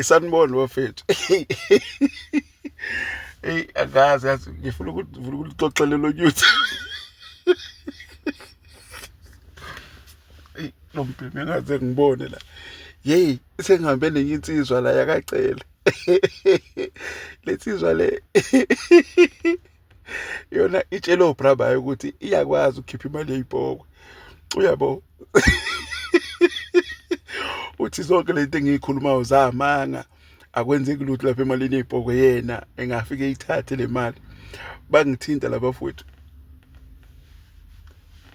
Sanibona bafethu. Eyi angazi yazi ngifuna ukuthi ngifuna ukuxoxela lo nyuthi. Eyi lo mbhemi engaze ngibone la. Yeyi sengihambe nenye insizwa la yakacele. Le nsizwa le yona itshele obra bayo ukuthi iyakwazi ukukhipha imali yeyipokwe. Uyabo? Uthi zonke lento engiyikhulumayo zamanga akwenzeki lutho lapha emalini yeyipokwe yena engafike eyithathe le mali. Bangithinta labafowethu.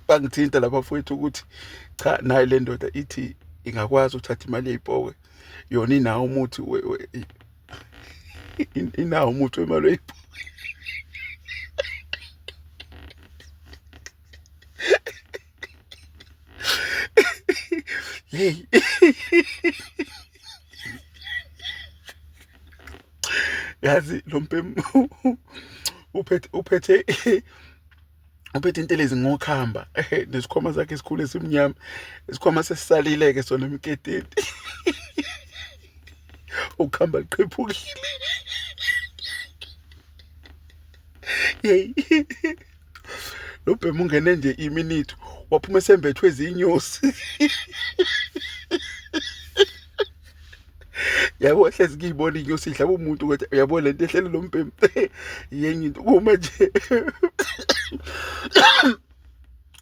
Bangithinta labafowethu ukuthi cha nayi le ndoda ithi ingakwazi ukuthatha imali yeyipokwe yona inawo umuthi inawo umuthi wemali weyipokwe. Hey. Yazi lo mpemu uphethe uphethe uphethe intelezi ngokhamba nesikhwama sakhe esikhulu esimnyama isikhwama sesisalile-ke sona emketeni ukuhamba liqhephukile yeyi lo bhemu ungene nje iminithu waphuma esembethwe izinyosi yabo hlezi kuyibona inyosi idlaba umuntu kodwa uyabo lento ehlele lo mbhemu yenye into kuma nje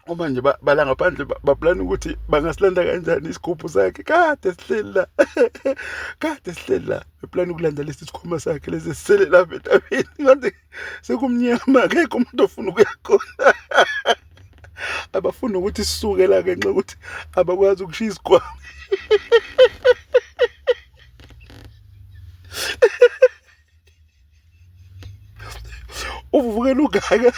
uma nje bala ngaphandle baplana ukuthi bangasilanda kanjani isigubhu sakhe kade sihleli la kade sihleli la beplana ukulanda lesi sikhwama sakhe lesi sisele lapha entabeni kanti sekumnyama akekho umuntu ofuna ukuya khona abafuni ukuthi sisuke la ngenxa yokuthi abakwazi ukushiya isigwama uvuvukela ugaka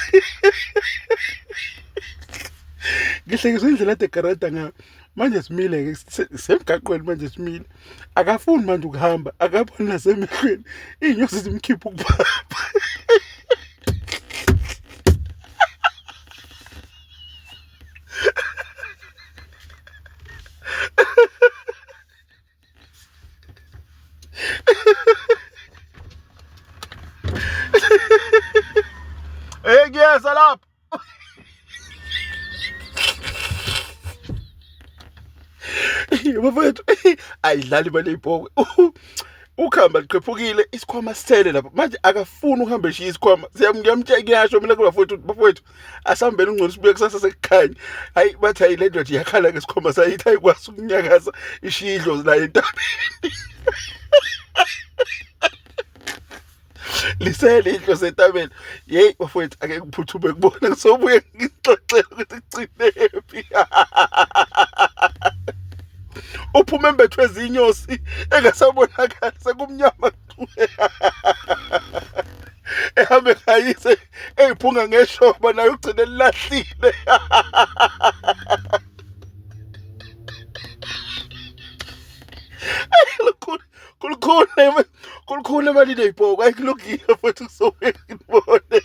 ngihlekiswa indlela ade garada ngayo manje simile-ke semgaqweni manje simile akafuni manje ukuhamba akaboni nasemehlweni iy'nyosi zimkhipha ukuphapha Hey kuyeza lapha. Bafethu ayidlali imali eyibhokwe. Ukhamba liqhephukile isikhwama sithele lapha. Manje akafuni ukuhamba eshiya isikhwama. Siyamtshela ngiyasho mina kubafowethu bafowethu asihambeni ungcono sibuye kusasa sekukhanya. Hayi bathi hayi le ndoda iyakhala ngesikhwama sayo ithi ayikwazi ukunyakaza ishiya idlozi layo entabeni. Lisele idlozi entabeni. Yeyi bafowethu ake ngiphuthume kubona ngisobuye ngixoxele ukuthi kugcinephi. Uphume embethwe zinyosi engasabonakali sekumnyama ehambe ngayise eyiphunga ngeshoba naye ugcine lilahlile. Kulukhulu kulukhulu emalini eyibhoko ayikulungile futhi kuzobuye ngibone.